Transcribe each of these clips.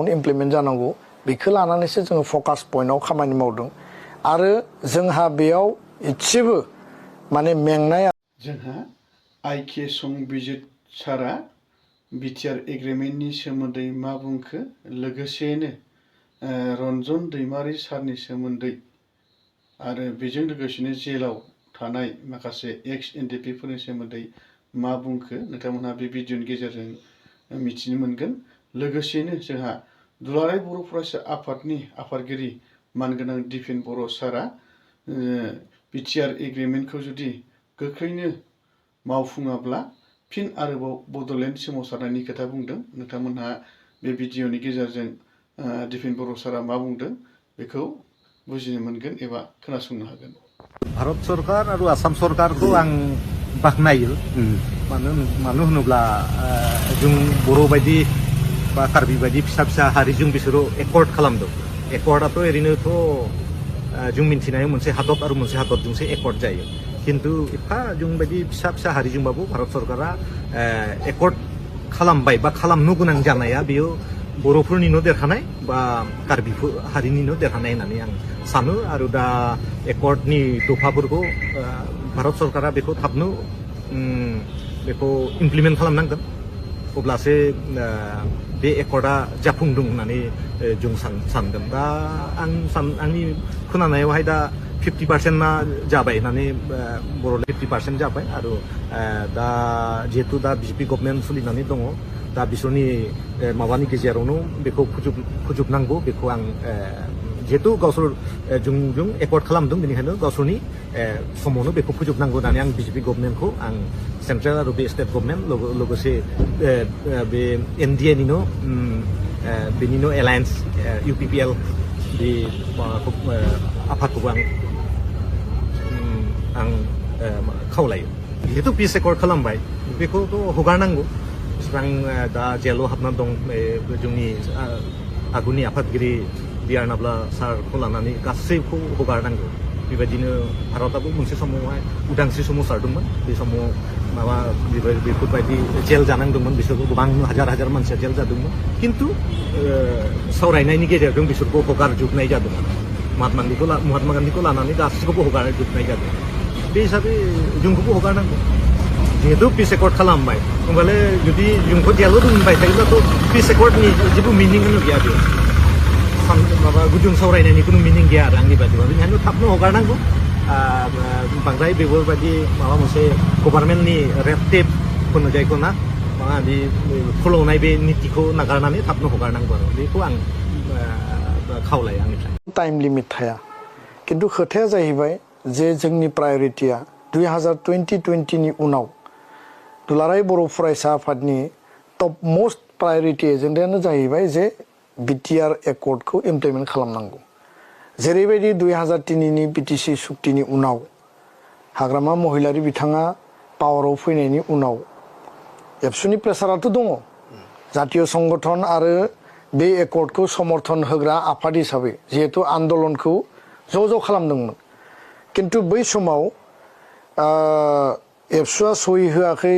Implement जानांगौ बेखौ लानानैसो जोङो फकास पइन्टआव खामानि मावदों आरो जोंहा बेयाव इसेबो माने मेंनाय जोंहा आइके संबिजित सारा बिटिआर एग्रिमेन्टनि सोमोन्दै मा बुंखो लोगोसेनो रन्जन दैमारि सारनि सोमोन्दै आरो बेजों लोगोसेनो जेलाव थानाय माखासे एक्स एनडिपिफोरनि सोमोन्दै मा बुंखो नोंथांमोनहा बे भिडिअनि गेजेरजों मिथिनो मोनगोन। लोगोसेनो जोंहा दुलाराय बर' फरायसा आफादनि आफादगिरि मानगोनां दिपेन बर' सारा बिटिआर एग्रिमेन्टखौ जुदि गोख्रैनो मावफुङाब्ला फिन आरोबाव बड'लेण्ड सोमावसारनायनि खोथा बुंदों। नोंथांमोनहा बे भिडिअनि गेजेरजों दिपेन बर' सारा मा बुंदों बेखौ बुजिनो मोनगोन एबा खोनासंनो हागोन। भारत सरकार आरो आसाम सरकारखौ आं बाख्नायो मानो होनोब्ला जों बर' बायदि बा कार्बि बायदि फिसा फिसा हारिजों बिसोरो एकर्ड खालामदों। एकर्डआथ' ओरैनोथ' जों मिन्थिनाय मोनसे हादर आरो मोनसे हादरजोंसो एकर्ड जायो खिन्थु एफा जों बायदि फिसा फिसा हारिजोंबाबो भारत सरकारा एकर्ड खालामबाय बा खालामनो गोनां जानाया बेयो बर'फोरनिनो देरहानाय बा कार्बि हारिनिनो देरहानाय होननानै आं सानो आरो दा एकर्डनि दफाफोरखौ भारत सरकारा बेखौ थाबनो बेखौ इमप्लिमेन्ट खालामनांगोन अब्लासो बे एकर्डआ जाफुंदों होननानै जों सानगोन। दा आंनि खोनानायावहाय दा 50% जाबाय होननानै बर'लेण्ड 50% जाबाय आरो दा जिहेतु दा बिजेपि गभर्नमेन्ट सोलिनानै दङ दा बिसोरनि माबानि गेजेरावनो बेखौ फोजोबनांगौ बेखौ आं जिहेतु गावसोर जों एकर्ड खालामदों बेनिखायनो गावसोरनि समावनो बेखौ फोजोबनांगौ होननानै आं बिजेपि गभर्नमेन्टखौ आं सेन्ट्रेल आरो बे स्टेट गभर्नमेन्ट लोगोसे बे एनडिएनिनो बेनिनो एलायन्स इउपिपिएल बे माबाखौ आफादखौबो आं खावलायो जिहेतु पिस एकर्ड खालामबाय बेखौथ' हगारनांगौ बेसेबां दा जेलाव हाबना दं जोंनि आगुनि आफादगिरि दियारनाब्ला सारखौ लानानै गासैखौ हगारनांगौ। बेबायदिनो भारतआबो मोनसे समावहाय उदांस्रि सोमावसारदोंमोन बे समाव माबा बेफोरबायदि जेल जानांदोंमोन बिसोरखौ गोबां हाजार हाजार मानसिया जेल जादोंमोन खिन्थु सावरायनायनि गेजेरजों बिसोरखौ हगारजोबनाय जादोंमोन। महात्मा गान्धीखौ लानानै गासैखौबो हगारजोबनाय जादों। बे हिसाबै जोंखौबो हगारनांगौ जिहेतु पिस एकर्ड खालामबाय होमबालाय जुदि जोंखौ जेलाव दोनबाय थायोब्लाथ' पिस एकर्डनि जेबो मिनिंआनो गैया बेयाव माबा गुदुं सावरायनायनि खुनु मिनिं गैया आरो आंनि बादिबा बेनिखायनो थाबनो हगारनांगौ बांद्राय बेफोरबायदि माबा मोनसे गभर्नमेन्टनि रेड टेप होनो जायखौ ना माबा बे फोलावनाय बे नितिखौ नागारनानै थाबनो हगारनांगौ आरो बेखौ आं खावलायो आंनिफ्राय। टाइम लिमिट थाया खिन्थु खोथाया जाहैबाय जे जोंनि प्रायरिटिया 2020 उनाव दुलाराय बर' फरायसा आफादनि टप मोस्ट प्रायरिटि एजेन्डायानो जाहैबाय जे बिटिआर एकर्डखौ इमप्लिमेन्ट खालामनांगौ। जेरैबायदि 2003नि बिटिसि सुक्तिनि उनाव हाग्रामा महिलारि बिथाङा पावाराव फैनायनि उनाव एबसुनि प्रेसाराथ' दङ जातीय संगठन आरो बे एकर्डखौ समर्थन होग्रा आफाद हिसाबै जिहेतु आन्दलनखौ ज' खालामदोंमोन खिन्थु बै समाव एबसुआ सहि होआखै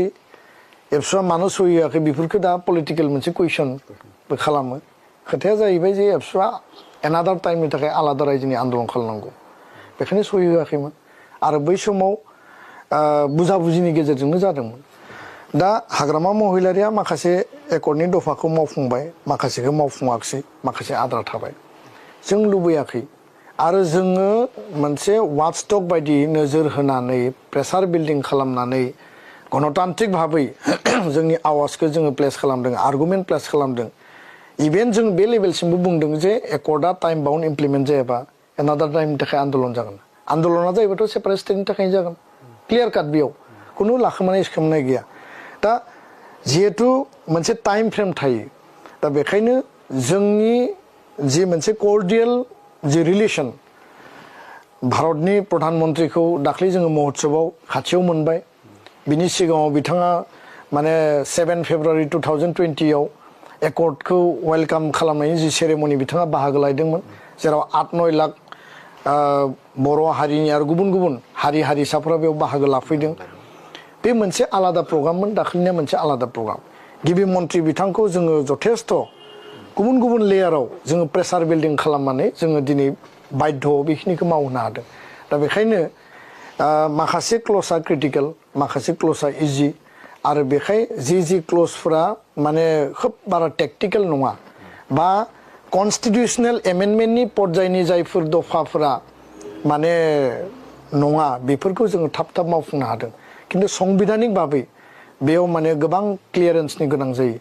एबसुआ मानो सहि होआखै बेफोरखौ दा पलिटिकेल मोनसे कुइसनबो खालामो। खोथाया जाहैबाय जे एबसुआ एनादार टाइमनि थाखाय आलादा रायजोनि आन्दलन खालामनांगौ बेखायनो सहि होआखैमोन आरो बै समाव बुझा बुजिनि गेजेरजोंनो जादोंमोन। दा हाग्रामा महिलारिया माखासे एकर्डनि दफाखौ मावफुंबाय माखासेखौ मावफुङाखिसै माखासे आद्रा थाबाय जों लुबैयाखै आरो जोङो मोनसे वाचडग बायदि नोजोर होनानै प्रेसार बिल्डिं खालामनानै गणतान्त्रिक भाबै जोंनि आवाजखौ जोङो प्लेस खालामदों आर्गुमेन्ट प्लेस खालामदों। इभेन जों बे लेभेलसिमबो बुंदों जे एकर्डआ टाइम बाउन्ड इमप्लिमेन्ट जायाबा एनादार टाइमनि थाखाय आन्दलन जागोन। आन्दलना जाहैबाथ' सेपारेट स्टेटनि थाखायनो जागोन क्लियार काट बेयाव खुनु लाखोमानाय सिखोमानाय गैया। दा जिहेतु मोनसे टाइम फ्रेम थायो दा बेखायनो जोंनि जि मोनसे कर्डियेल जि रिलेसन भारतनि प्रधान मन्त्रीखौ दाख्लै जोङो महोत्सबआव खाथियाव मोनबाय बिनि सिगाङाव बिथाङा माने 7 फेब्रुवारि 2020आव एकर्डखौ वेलकाम खालामनायनि जि सेरेमनि बिथाङा बाहागो लादोंमोन जेराव 8-9 लाख बर' हारिनि आरो गुबुन गुबुन हारि हारिसाफोरा बेयाव बाहागो लाफैदों बे मोनसे आलादा प्रग्राममोन दाखालिनिया मोनसे आलादा प्रग्राम गिबि मन्थ्रि बिथांखौ जोङो जथेस्थ' गुबुन गुबुन लेयाराव जोङो प्रेसार बिल्डिं खालामनानै जोङो दिनै बाध्य'आव बेखिनिखौ मावहोनो हादों दा बेखायनो माखासे क्ल'सआ क्रिटिकेल माखासे क्ल'सआ इजि आरो बेखाय जि क्ल'सफोरा माने खोब बारा टेक्टिकेल नङा बा कनस्टिटिउसनेल एमेन्डमेन्टनि पर्यायनि जायफोर दफाफोरा माने नङा बेफोरखौ जोङो थाब थाब मावफुंनो हादों खिन्थु संबिधानिक भाबै बेयाव माने गोबां क्लियारेन्सनि गोनां जायो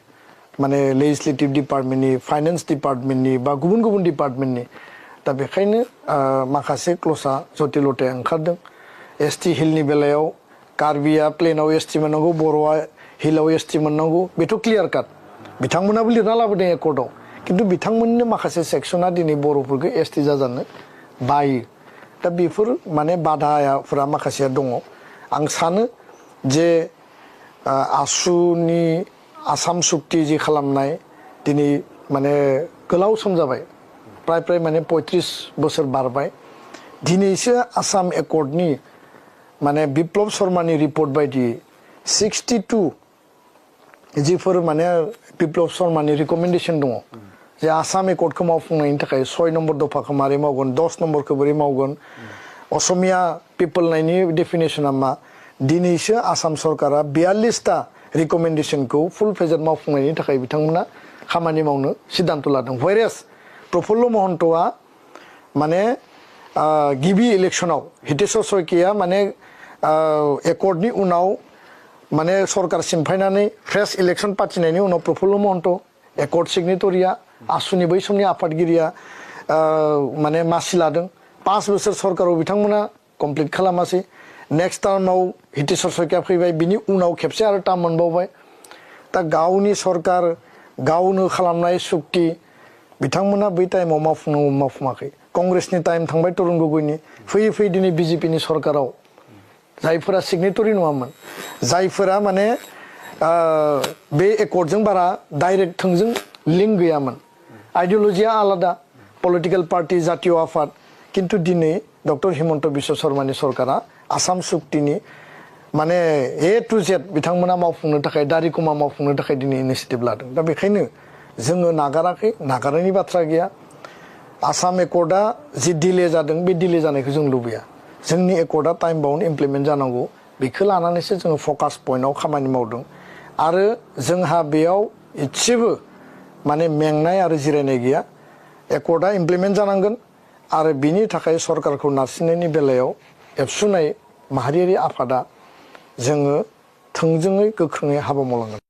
माने लेजिस्लेटिभ डिपार्टमेन्टनि फाइनेन्स डिपार्टमेन्टनि बा गुबुन गुबुन डिपार्टमेन्टनि दा बेखायनो माखासे क्ल'सआ जटिलताया ओंखारदों एसटि हिलनि बेलायाव कार्बिया प्लेनाव एसटि मोननांगौ बर'आ हिलाव एसटि मोननांगौ बेथ' क्लियार काट बिथांमोनाबो लिरना लाबोदों एकर्डआव खिन्थु बिथांमोननि माखासे सेक्सना दिनै बर'फोरखौ एसटि जाजानो बायो दा बेफोर माने बाधाफोरा माखासेया दङ आं सानो जे आसुनि आसाम सुक्ति जि खालामनाय दिनै माने गोलाव सम जाबाय प्राय माने 35 बोसोर बारबाय दिनैसो आसाम एकर्डनि माने बिप्लब शर्मानि रिपर्ट बायदि 62 जिफोर माने बिप्लब शर्मानि रिकमेन्डेसन दङ जे आसाम एकर्डखौ मावफुंनायनि थाखाय 6 नम्बर दफाखौ मारै मावगोन 10 नम्बरखौ बोरै मावगोन असमिया पिपल नायनि डेफिनेसना मा दिनैसो आसाम सरकारा 42टा रिकमेन्डेसनखौ फुल फेजेड मावफुंनायनि थाखाय बिथांमोना खामानि मावनो सिद्धान्त लादों व्हेरेस प्रफुल्ल महन्तआ माने गिबि इलेक्सनाव हितेश्वर शइकिया माने एकर्डनि उनाव माने सरकार सिमफायनानै फ्रेश इलेक्सन पार्टिनायनि उनाव प्रफुल्ल महन्त एकर्ड सिगनेटरिया आसुनि बै समनि आफादगिरिया माने मासि लादों 5 बोसोर सरकाराव बिथांमोना कमप्लिट खालामासै नेक्स्ट टार्माव हितेश्वर शइकिया फैबाय बिनि उनाव खेबसे आरो टार्म मोनबावबाय दा गावनि सरकार गावनो खालामनाय सुक्ति बिथांमोना बै टाइमाव मावफुङाखै कंग्रेसनि टाइम थांबाय तरुण गगैनि फैयै दिनै बिजेपिनि सरकाराव जायफोरा सिगनेटरि नङामोन जायफोरा माने बे एकर्डजों बारा डाइरेक्ट थोंजों लिंक गैयामोन आइडिअलजिया आलादा पलिटिकेल पार्टी जातीय आफाद किन्तु दिनै डक्टर हिमन्त बिश्व शर्मानि सरकारा आसाम सुक्तिनि माने ए टु जेड बिथांमोना मावफुंनो थाखाय दारिखुमा मावफुंनो थाखाय दिनै इनिसिएटिभ लादों दा बेखायनो जोङो नागाराखै नागारनायनि बाथ्रा गैया आसाम एकर्डआ जि डिले जादों बे डिले जानायखौ जों लुबैया जोंनि एकर्डआ टाइम बाउन्ड इमप्लिमेन्ट जानांगौ बेखौ लानानैसो जोङो फकास पइन्टआव खामानि मावदों आरो जोंहा बेयाव इसेबो माने मेंनाय आरो जिरायनाय गैया एकर्डआ इमप्लिमेन्ट जानांगोन आरो बिनि थाखाय सरकारखौ नारसिननायनि बेलायाव एबसुनाय माहारियारि आफादा जोङो थोंजोङै गोख्रोङै हाबा मावलांगोन